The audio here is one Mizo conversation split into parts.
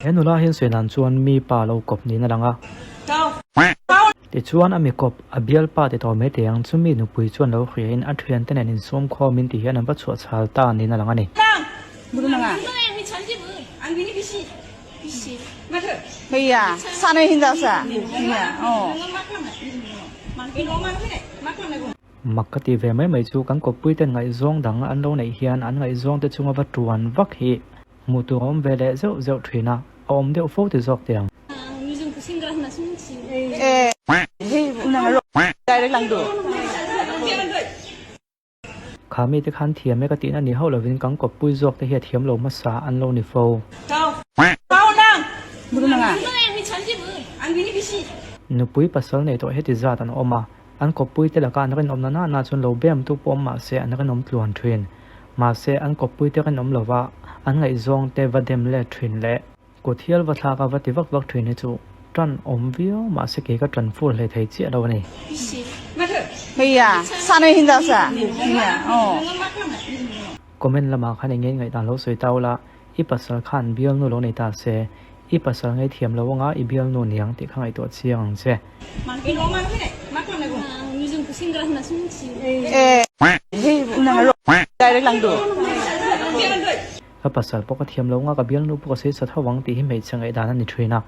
He nula hian sawi dan chuan mi pa lo kawp niin a lang a. Tichuan a mi kawp, a bialpa ti tawh mai teh ang chu mi nupui chuan lo hriain a thiante nen insawm khawmin ti hian an va chhuah chhal ta niin a lang a ni. Mak ka ti ve mai mai chu kan kawppuiten ngaihzawng dang an lo neih hian an ngaihzawngte chunga va tuan vak hi Hmuh tur a awm ve leh zeuh zeuh thin a, a awm deuh fo ti zawk teh ang. Kha mite khan thiam e ka tihna ni hauh lovin kan kawppui zawk te hi a thiam lo hmasa an lo ni fo. Nupui pasal nei tawh heti zat an awm a, an kawppui te laka an rinawmna nana chuan lo bem tu pawh awm mahse an rinawm tluan thin. Mahse, an kawppuite rinawm lova an ngaihzawng te va dem let thin leh kut hial va thlak a va ti vak vak thin hi chu tan awm viau mahse kei ka tan fur hle thei chiah lo a ni. Comment lamah khan eng nge ngaihdan lo sawi ta ula, i pasal khan bialnu lo nei ta se, i pasal ngaithiam lo anga i bialnu niang tih kha ngaihtuah chiang ang che. Ka pasal pawh ka thiam lo nga ka bialnu pawh ka sawi sa tho ang tih hi hmeichhe ngaihdan a ni thin a,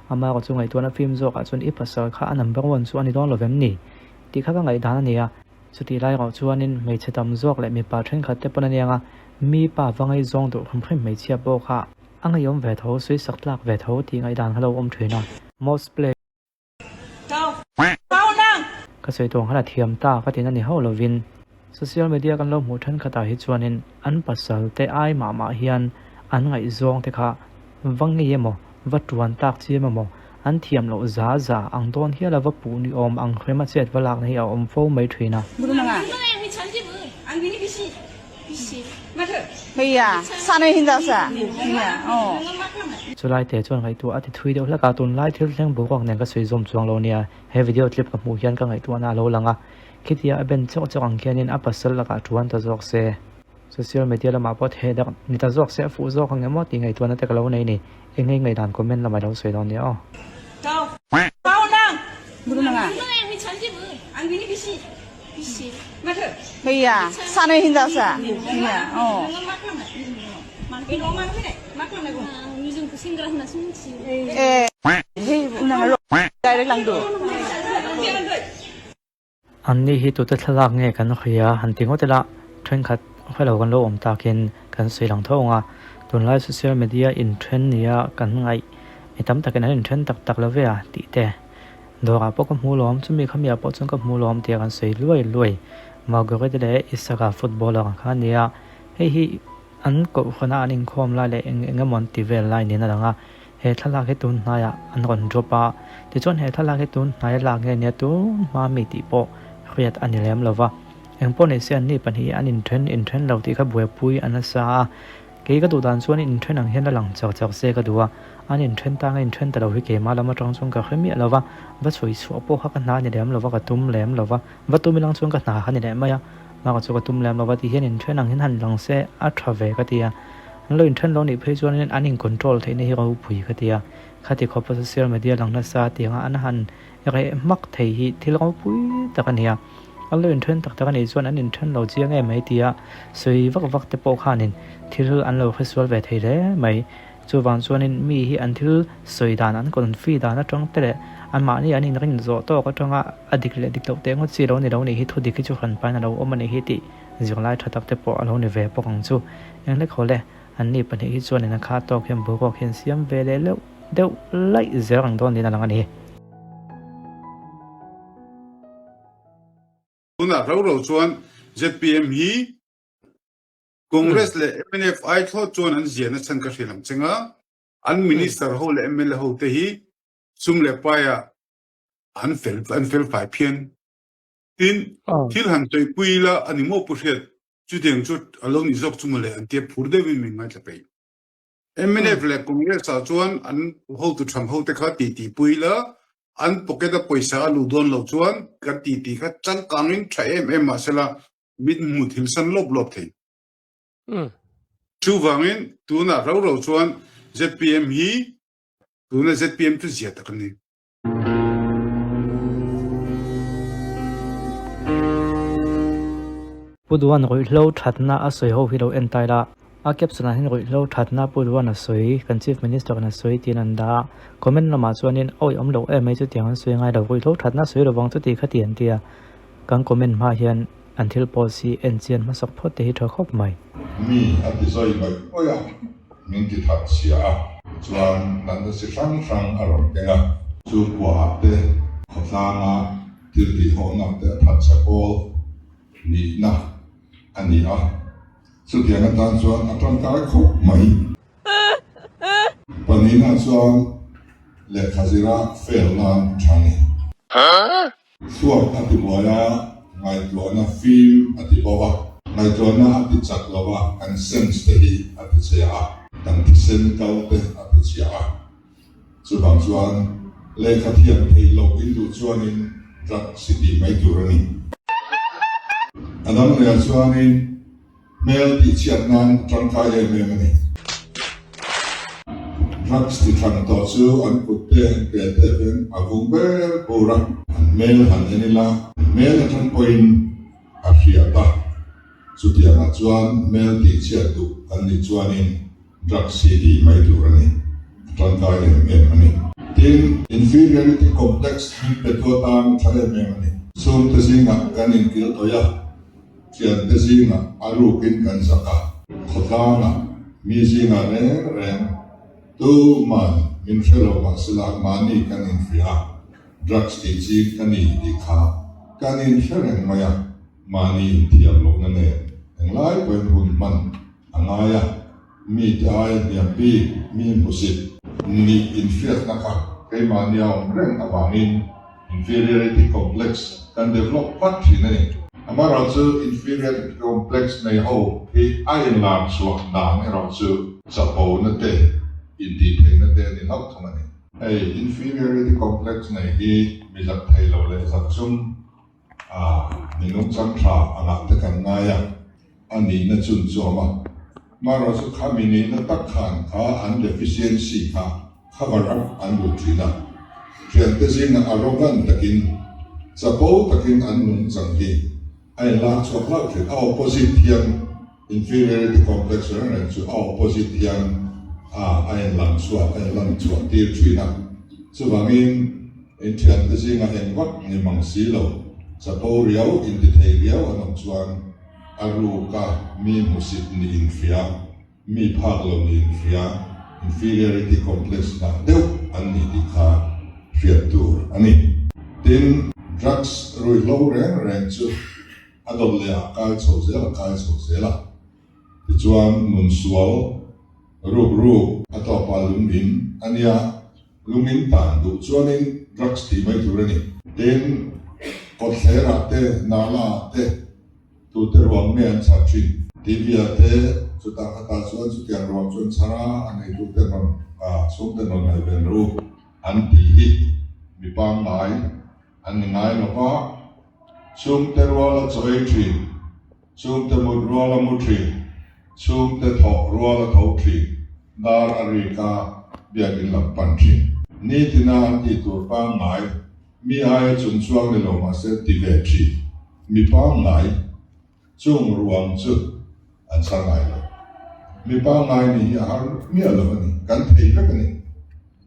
ama ka chu ngaihtuahna fim zawkah chuan i pasal kha a number one chu a ni dawn lo vem ni tih kha ka ngaihdan a ni a, chutih lai erawh chuanin hmeichhe tam zawk leh mipa thenkhat te pawn a nia nga mi pa va ngaihzawng duh hrim hrim hmeichhia pawh kha a ngaihawm ve tho, sawi sak tlak ve tho tih ngaihdan kha lo awm thin a. Most play. Ka sawi tuang khan a thiam ta ka tina ni hauh lovin social media kan lo hmuh thenkhatah hi chuanin an pasal te ai mah mah hian an ngaihzawng te kha va ngei emaw va tuan tak chiam emaw an thiam loh za za ang dawn hial a va puh ni awm ang hrem a chet va lakna hi a awm fo mai thin a. Chulai te chuan ngaihtuah a ti thui deuh hlek a, tunlai thil thleng boruak nen ka sawi zawm chuang lo nia, he video clip ka hmuh hian ka ngaihtuahna a lo lang a, khitia a ben chawk chawk ang khianin a pasal lakah thuan ta zawk se, social media lamah pawh theh dak ni ta zawk se a fuh zawk ang em aw tih ngaihtuahna te ka lo nei ni, eng nge ngaihdan comment lamah i lo sawi dawn nia aw. Anni hi tute thlalak nge kan hria han ti ngawt ila thenkhat hrelo kan lo awm takin kan sawi lang tho ang a, tunlai social media inthen nia kan ngaih mi tam takin an inthen tak tak lo ve a tih te. Dawrah pawh ka hmu lawm, chumi khamiah pawh chuan ka hmu lawm tia kan sawi luai luai. Margaret leh Isaka footballer ang kha a nia, hei hi an kohhrana an inkhawm lai leh eng eng emaw an ti vel lai niin a lang a, he thlalak hi tun hnaiah an rawn drop a, tichuan he thlalak hi tun hnaia lak nge nia tun hma mi tih pawh hriat a ni lem lo va, engpawh ni se anni pahnih hi an inthen inthen lo tih kha buaipui a nasa a. Kei ka duh dan chuan inthen ang hian la lang chak chak se ka duh a, an inthen tang a inthen ta lo hi keimah lam atang chuan ka hre miah lo va, va chhui chhuah pawh kha ka hna a ni lem lo va, ka tum lem lo va, va tum ilang chuan ka hna kha ni leh mai a, mah chu ka tum lem lo va ti hian inthen ang hian han lang se a tha ve ka ti a, an lo inthen lo nih phei chuan an in control theihna hi ropui ka ti a, khati khawpa social media lang nasa tianga an han reh hmak thei hi thil ropui tak a ni a. An lo inthen tak tak a nih chuan an inthen lo chiang em mai tia sawi vak vak te pawh khanin thil an lo hresual ve thei hle mai. Chuvang chuanin mi hi an thil sawi dan an confi dan atang te leh anmahni an inrin zawh tawk atanga a dik leh dik loh teh ngawt chi lo ni lo nih hi thudik hi chu hran pain a lo awm a nih hi tih zirlai tha tak te pawh a lo ni ve bawk ang chu. Enghlek haw le, anni pahnih hi chuanin a kha tawk hian boruak hian siam ve leh leuh deuh laih zel ang dawn niin a lang a ni. Tunah rau rau chuan zpm hi Congress leh mnf ai thlawt chuan an ziahna chhan ka hrilh ang cheng a, an minister ho leh mla ho te hi sum leh paiah an fel an fel fai phian. Tin, thil han sawipui ila a ni maw Pu Hriat, chutiang chu a lo nih zawk chu mawle an tia phur deuhin min ngaithla peih. Mnf leh Congress ah chuan an hotu tham ho te kha ti ti pui la, an pocket a pawisa a luh dawn loh chuan kan ti ti kha changkang in tha em em mahsela mit hmu thil san lawp lawp thei. Chuvangin tunah rau rau chuan zpm hi. Tuna ZPM chu zia tak a ni. Pu Duan ruihhlo thatna a sawi ho hi lo en tai la. A caption ah hian ruihhlo thatna Pu Duan a sawi, kan Chief Minister in a sawi tiin an dah a. Comment lamah chuanin awi awm lo em mai chutiang an sawi ngai lo, ruihhlo thatna a sawi lovang chuti kha ti an ti a. Kan comment hma hian an thil post hi en chian hmasak phawt te hi tha khawp mai. Mi a ti zawi ngawih ngawih a, min ti that chhia a. Chuan natna chi hrang hrang a rawn keng a. Chu kuaah te khawtlanga thil tihhawhna te a that chhe pawl nihna a ni a. Chutiang atan chuan a tangkai khawp mai. Pahnihna chuan lehkha zira fail nan tha ni. Thluak a ti buai a, ngaihtuahna fim a ti bo a. Ngaihtuahna a ti chak lo a, kan sense te hi a ti chhia a. Kan thisen kal te a ti chhia a. Chuvang chuan lehkha thiam theih loh in duh chuanin drugs i tih mai tur a ni. A dang lehah chuanin. Hmel tihchhiat nan tangkai em em a ni. Drugs ti thlan tawh chu an kut te an pe te veng a vung ber bur a. An hmel han en ila, an hmel atang pawhin a hriat a. Chutiangah chuan hmel tihchhiat duh kan nih chuanin drugs hi tih mai tur a ni. A tangkai em em a ni. Tin, inferiority complex min petu atan a tha em em a ni. Chhungte zingah kan inkil tawih a. Thiante zingah a rukin kan zak a. Khawtlangah mi zingah reng reng tuman min hre lo mahsela mahni kan inhria a, drugs tih ching ka ni tih kha kan inhre reng mai a, mahni inthiam lohna nen englai pawhin hun hman a ngai a. Mite aia hniam bik mi hmusit nih inhriatna kha keimahni a awm reng avangin inferiority complex kan develop vat thin a ni. Amaherawhchu inferiority complex nei ho hi a inlar chhuah dan erawh chu chapona te, intihtheihna te a ni hlauh thung a ni. Hei inferiority complex nei hi mi zak thei lo leh zak chung A, mi nungchang tha angah te kan ngai a, a nihna chun chu awm a. Marawh chu kha mi nihna tak khan kha an deficiency kha cover up an duh thin a. Thiante zingah arrogant takin, chapo takin an nungchang hi a inlak chhuak hlauh thin. A opposite hian Inferiority complex reng reng chu a opposite hian a a inlang chhuah a inlan chhuah tir thin a. Chuvangin inthiante zingah eng vak ni mang si lo, chapo riau, intithei riau an awm chuan a ruka mi hmusit ni inhria, mi phak lo ni inhria, inferiority complex ngah deuh an ni tih kha hriat tur a ni. Tin, drugs ruihhlo reng reng chu A dawt leh ah kai chho zel a kai chho zel a, tichuan nun sual ruk ruk a tawpa lung in a nia, lung in tan duh chuanin drugs tih mai tur a ni. Tin, kawtthler ah te, nala ah te tute ruang nge an chhar thin? TV ah te chutah khatah chuan chutiang ruang chu an chhar a, a neitu te rawn chhungte rawn ngaihven ru an tih hi mi pangngai An ni ngai lo va, chhungte ruala chaw ei thin, chhungte mut ruala mu thin, chhungte thawh ruala tho thin, dar a rik a, biakin lam pan thin. Nitina an tih tur pangngai, mi aia chung chuang ni lo mahse ti ve thin, mi pangngai, chung ruang chu an chhar ngai lo. Mi pangngai nih hi a har miah lo a ni, kan thei vek a ni.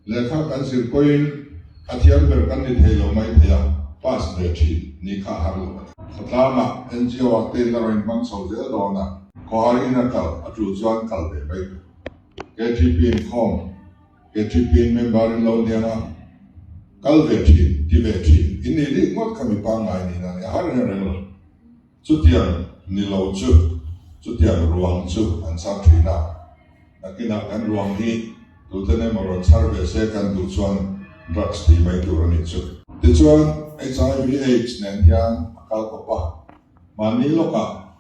Lehkha kan zir pawhin a thiam ber kan ni thei lo mai thei a, pass ve thin ni kha a har lo a ni. Khawtlangah NGO ah te in a rawn hmang chho zel dawn a, khawhar in a kal a tul chuan kal ve mai tur. KTP inkhawm, KTP in member in lo niang a, kal ve thin, ti ve thin in nih rik ngawt kha mi pangngai nihna a ni, a har reng reng lo. Chutiang ni lo chu chutiang ruang chu an chhar thin a, nakinah kan ruang hi tuten emaw rawn chhar ve se kan duh chuan drugs tih mai tur a nih chu. Tichuan HIV AIDS nen hian a kal kawp a, mahni lawkah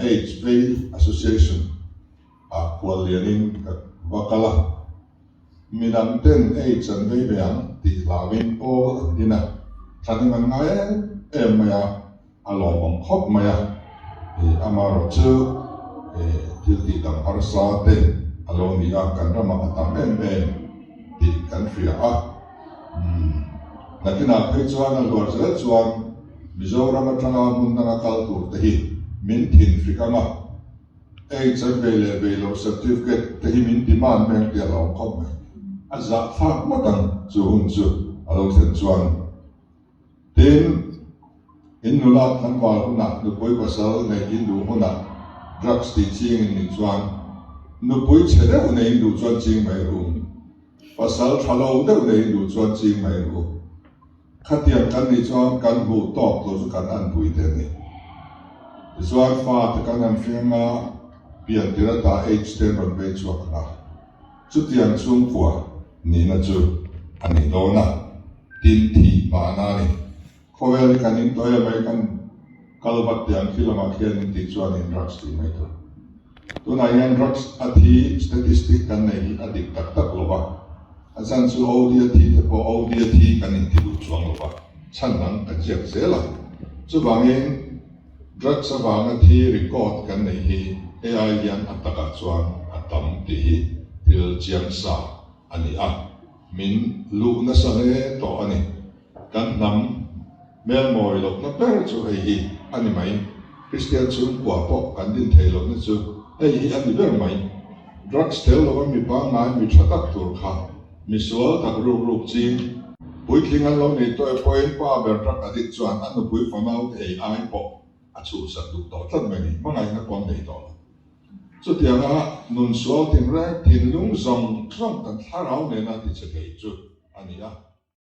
AIDS vei association ah kual lianin ka va kal a, midang ten AIDS an vei ve ang tih hlauin pawl an din a, thahnem an ngai em em mai a. A lawmawm khawp mai a, amaherawh chu thil tih dang harsa te a lo ni a, kan ramah a tam em em tih ka. kan hria a. Umm, nakinah phei chuan a hluar zel chuan Mizoram atanga hmun danga kal tur te hi min thin hrik ang a, AIDS an vei leh vei loh certificate te hi min demand mai ang tih a lo awm khawp mai. A zahthlak ngawt ang chu hun chu a lo thlen chuan. Tin, in nula tlangval hunah nupui pasal neih in duh hunah drugs tih ching in nih chuan nupui chhe deuh nei in duh chuan ching mai ru. Pasal tha lo deuh nei in duh chuan ching mai ru. Khatiang kan nih chuan kan hmuh tawk tur chu kan anpui te a ni. Tichuan fate kan han hring a, pian tir ata AIDS te an rawn vei chhuak ang a. Chutiang chhungkua nihna chu a ni dawn a, tin thih mahna a ni. Khawvel hi kan in tawh em mai, kan kal vat teh ang khi lamah khian in tih chuan in drugs tih mai tur. Tunah hian drugs a thi statistic kan nei hi a dik tak tak lo va, a chhan chu OD a thi te pawh OD a thi kan inti duh chuang lo va, chhan dang kan ziak zel a. Chuvangin. Drugs avanga thi record kan neih hi hei ai hian a takah chuan a tam tih hi thil chiang sa a ni a, min luh nasa hle tawh a ni. Kan hnam hmelmawi lohna ber chu hei hi a ni mai. Kristian chhungkua pawh kan din thei lohna chu hei hi a ni ber mai. Drugs tel lova mi pangngai mi tha tak tur kha misual tak ruk ruk ching Puitling an lo nei tawh e pawhin pa ber drug addict chuan a nupui fanau te ei ai pawh a chhuhsak duh tawh tlat mai ni, hmangaihna pawh an nei tawh lo. Chutianga nun sual tinreng thinlung zawng zawng kan thlarau nena ti che thei chu a ni a.